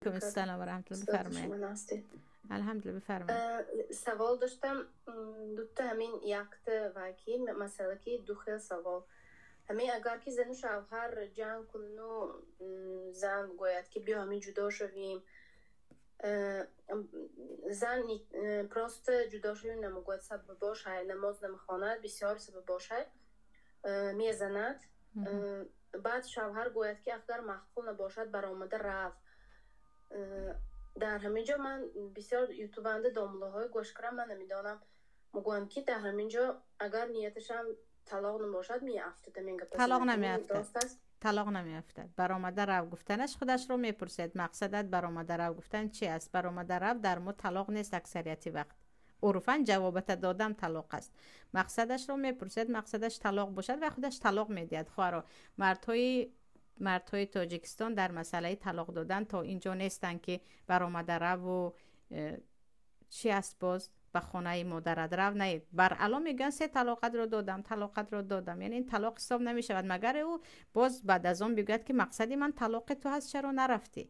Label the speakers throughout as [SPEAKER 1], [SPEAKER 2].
[SPEAKER 1] Алейкум ассалом ва раҳматуллоҳ. Бифармоед. Алҳамдулиллоҳ, бифармоед.
[SPEAKER 2] Савол доштам дута, ҳамин якта ваки масъала, ки ду хел савол. Ҳамин агар ки зану шавҳар ҷанг кунану зан гӯяд, ки биё, ҳамин ҷудо шавем, зан просто ҷудо шавем намегӯяд, сабабошай, намоз намехонад, бисёр сабабошай, мезанад. Баъд шавҳар гӯяд, ки агар маъқул набошад, баромада рав. Дар ҳамин ҷо ман бисёр ютубанда домуллоҳои гӯш кардам, ман намедонам, мегӯям, ки дар ҳамин ҷо агар нияташам талоқ набошад, меафтад ҳамин гапа.
[SPEAKER 1] Талоқ намеафтад, талоқ намеафтад. Баромада рав гуфтанаш, худашро мепурсед, мақсадат баромада рав гуфтан чи аст? Баромада рав дар мо талоқ нест, аксарияти вақт урфан ҷавобата додам талоқ аст. Мақсадашро мепурсед, мақсадаш талоқ бошад ва худаш талоқ медиҳад. Хоҳаро, мардҳои Тоҷикистон дар масъалаи талоқ додан то ин ҷо нестанд, ки баромада раву чи аст, боз ба хонаи модарат рав. Не, баръало мегӯянд: се талоқатро додам, талоқатро додам. Яъне ин талоқ ҳисоб намешавад, магар ӯ боз баъд аз он бигӯяд, ки мақсади ман талоқи ту ҳаст, чаро нарафтӣ?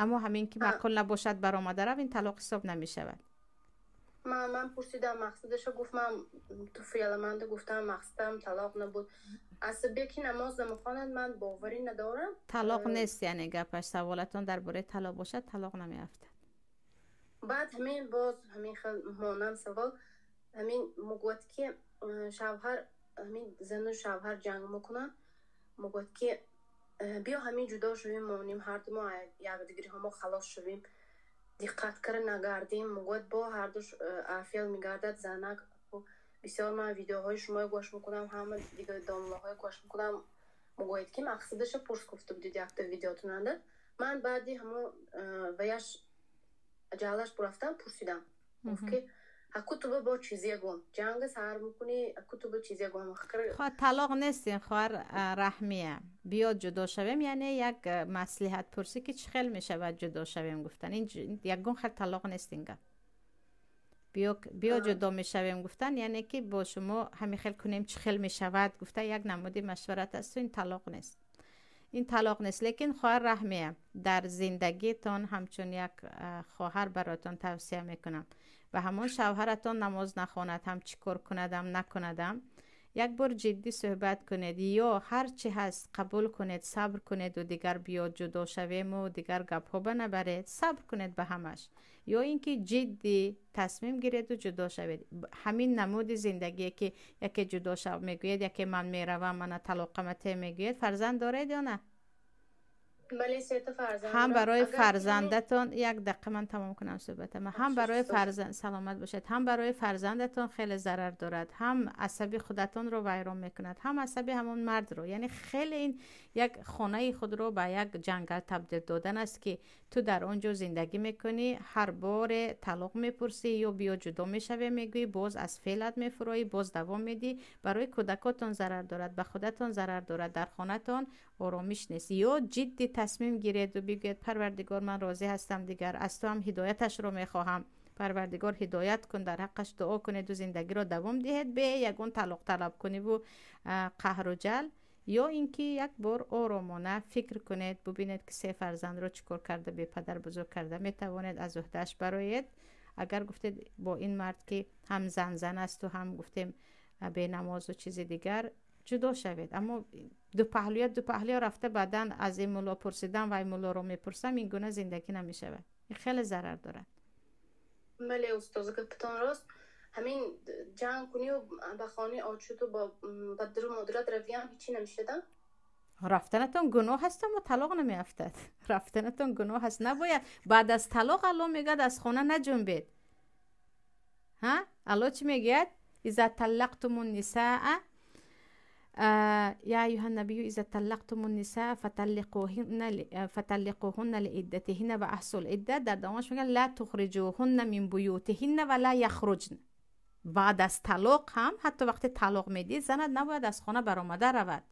[SPEAKER 1] Аммо ҳамин ки маъқул набошад, баромада рав, ин талоқ ҳисоб намешавад.
[SPEAKER 2] Ман пурсидам мақсадаша, гуфт, ман туфияламанда гуфтам, мақсадам талоқ набуд. Асабе ки намоз намехонад, ман боварӣ надорам.
[SPEAKER 1] Талоқ нест, яъне гапаш, саволатон дар бораи талоқ бошад, талоқ намеафтад.
[SPEAKER 2] Баъд ҳамин боз ҳамин хел монанд савол. Ҳамин мегӯяд, ки шавҳар, ҳамин зану шавҳар ҷанг мекунанд, мегӯяд, ки биё, ҳамин ҷудо шавем, монем, ҳарду мо якдигариҳо халос шавем, диққат кара нагардем. Мегӯяд, бо ҳардуш афел мегардад занак. Бисёр ман видеоҳои шуморо гӯш мекунам, ҳама дигар домлаҳои гӯш мекунам, мегӯяд, ки мақсадаша пурс гуфта будед якта видеотунанда. Ман баъди ҳамо ваяш ҷалаш бурафтам, пурсидам, гуфт, ки акутуба бо чиз ягон ҷанга сар мекунӣ, акутуба чиз ягон.
[SPEAKER 1] Хоҳ, талоқ нестин, хоҳар Раҳмия. Биё, ҷудо шавем, яъне як маслиҳат пурсӣ, ки чӣ хел мешавад ҷудо шавем гуфтан, ин ягон хел талоқ нест ин гап. Биё, ҷудо мешавем гуфтан, яъне ки бо шумо ҳамин хел кунем, чӣ хел мешавад гуфта, як намуди машварат асту ин талоқ нест, ин талоқ нест. Лекин, хоҳар Раҳмия, дар зиндагитон ҳамчун як хоҳар бароятон тавсия мекунам: ба ҳамон шавҳаратон, намоз нахонад ҳам, чӣ кор кунадам, накунадам, як бор ҷиддӣ суҳбат кунед. Ё ҳар чӣ ҳаст қабул кунед, сабр кунеду дигар биё, ҷудо шавему дигар гапҳо ба набаред, сабр кунед ба ҳамаш, ё ин ки ҷиддӣ тасмим гиреду ҷудо шавед. Ҳамин намуди зиндагие, ки яке ҷудо шав мегӯяд, яке ман меравам, мана талоқамате мегӯяд. Фарзанд доред ё на? Ҳам барои фарзандатон, як дақиқа, ман тамом кунам суҳбатама, ҳам барои фарзанд, саломат бошед, ҳам барои фарзандатон хеле зарар дорад, ҳам асаби худатонро вайрон мекунад, ҳам асаби ҳамон мардро. Яъне хеле ин як хонаи худро ба як ҷангал табдил додан аст, ки ту дар он ҷо зиндагӣ мекунӣ, ҳар боре талоқ мепурсӣ ё биё, ҷудо мешавем мегӯӣ, боз аз феълат мефуроӣ, боз давом медиҳӣ. Барои кӯдакотон зарар дорад, ба худатон зарар дорад, дар хонатон оромиш нест. Ё ҷиддӣ тасмим гиреду бигӯед: «Парвардигор, ман розӣ ҳастам, дигар аз ту ҳам ҳидояташро мехоҳам, Парвардигор, ҳидоят кун», дар ҳаққаш дуо кунеду зиндагиро давом диҳед бе ягон талоқталабкуниву қаҳру ҷал, ё ин ки як бор оромона фикр кунед, бубинед, ки се фарзандро чӣ кор карда, бепадар бузург карда метавонед, аз уҳдааш бароед. Агар гуфтед, бо ин мард, ки ҳам занзан асту ҳам гуфтем бенамозу чизи дигар, ҷудо шавед. Аммо дупаҳлӯя дупаҳлӯя рафта, баъдан аз ин мулло пурсидам ва ин муллоро мепурсам, ин гуна зиндагӣ намешавад, ин хеле зарар дорад.
[SPEAKER 2] Бале, устоз, гапатон рост. Ҳамин ҷанг кунию ба хонаи очуду ба дару модарат равиям, ҳичи намешудам.
[SPEAKER 1] Рафтанатон гуноҳ аст, аммо талоқ намеафтад. Рафтанатон гуноҳ аст, набояд. Баъд аз талоқ Аллоҳ мегӯяд: аз хона наҷунбед. Ҳа, Аллоҳ чӣ мегӯяд? إذا طلقتم النساء، يا أيها النبي إذا طلقتم النساء فطلقوهن لعدتهن وأحصوا العدة. در دوامش میگن لا تخرجوهن من بيوتهن ولا يخرجن. بعد از طلاق هم، حتی وقتی طلاق میدی، زنت نباید از خانه برآمده رود.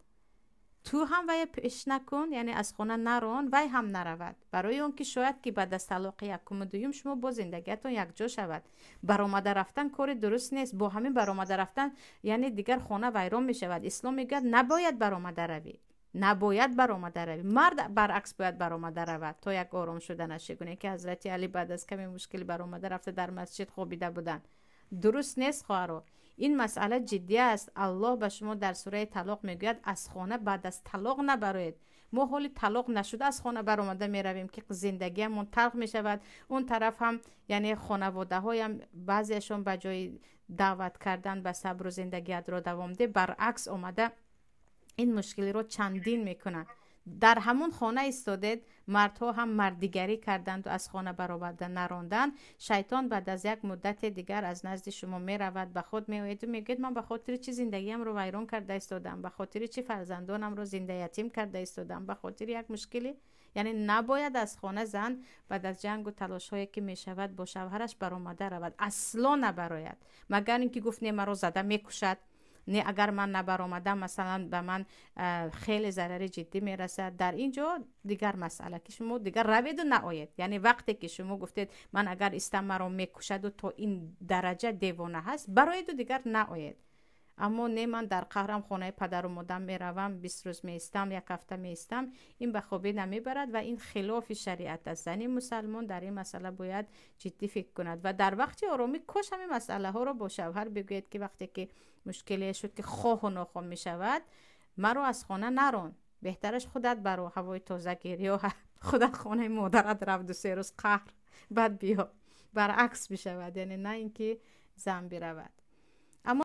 [SPEAKER 1] تو هم وی پیش نکن، یعنی از خانه نرون، وی هم نرود، برای اون که شاید که بعد از طلاق یکم و دویم شما با زندگیتون یک جا شود. برآمده رفتن کار درست نیست. با همین برآمده رفتن یعنی دیگر خانه ویران می شود. اسلام میگه نباید برآمده روی. Набояд баромада равӣ. Мард баръакс бояд баромада равад то як ором шуданаш, чигуне ки ҳазрати Алӣ баъд аз каме мушкил баромада рафта, дар масҷид хобида буданд. Дуруст нест, хоҳаро, ин масъала ҷиддӣ аст. Аллоҳ ба шумо дар сураи Талоқ мегӯяд: аз хона баъд аз талоқ набароед. Мо ҳоли талоқ нашуда аз хона баромада меравем, ки зиндагиамон талх мешавад. Он тараф ҳам, яъне хонаводаҳоям, баъзеашон ба ҷои даъват кардан ба сабру зиндагиятро давом де, баръакс омада ин мушкилиро чандин мекунанд. Дар ҳамон хона истодед. Мардҳо ҳам мардигарӣ карданду аз хона бароварда наронданд. Шайтон баъд аз як муддате дигар аз назди шумо меравад, ба худ меоеду мегӯяд: ман ба хотири чӣ зиндагиамро вайрон карда истодам, ба хотири чӣ фарзандонамро зиндаятим карда истодам? Ба хотири як мушкилӣ. Яъне набояд аз хона зан баъд аз ҷангу талошҳое ки мешавад бо шавҳараш баромада равад. Асло набарояд, магар ин ки гуфт: не, маро зада мекушад, не, агар ман набаромадам, масалан, ба ман хеле зарари ҷиддӣ мерасад. Дар ин ҷо дигар масъала, ки шумо дигар раведу наоед. Яъне вақте ки шумо гуфтед: ман агар истам, маро мекушаду, то ин дараҷа девона ҳаст, бароеду дигар наоед. Аммо не, ман дар қаҳрам хонаи падару модам меравам, 20 рӯз меистам, як ҳафта меистам, ин ба хобӣ намебарад ва ин хилофи шариат аст. Зани мусалмон дар ин масъала бояд ҷиддӣ фикр кунад ва дар вақти оромӣ кош ҳамин масъалаҳоро бо шавҳар бигӯед, ки вақте ки мушкиле шуд, ки хоҳу нохоҳ мешавад, маро аз хона нарон, беҳтараш худат баро, ҳавои тоза гир, ё худат хонаи модарат рав, 2-3 рӯз қаҳр, баъд биё. Баръакс бишавад, яъне на ин ки зан биравад.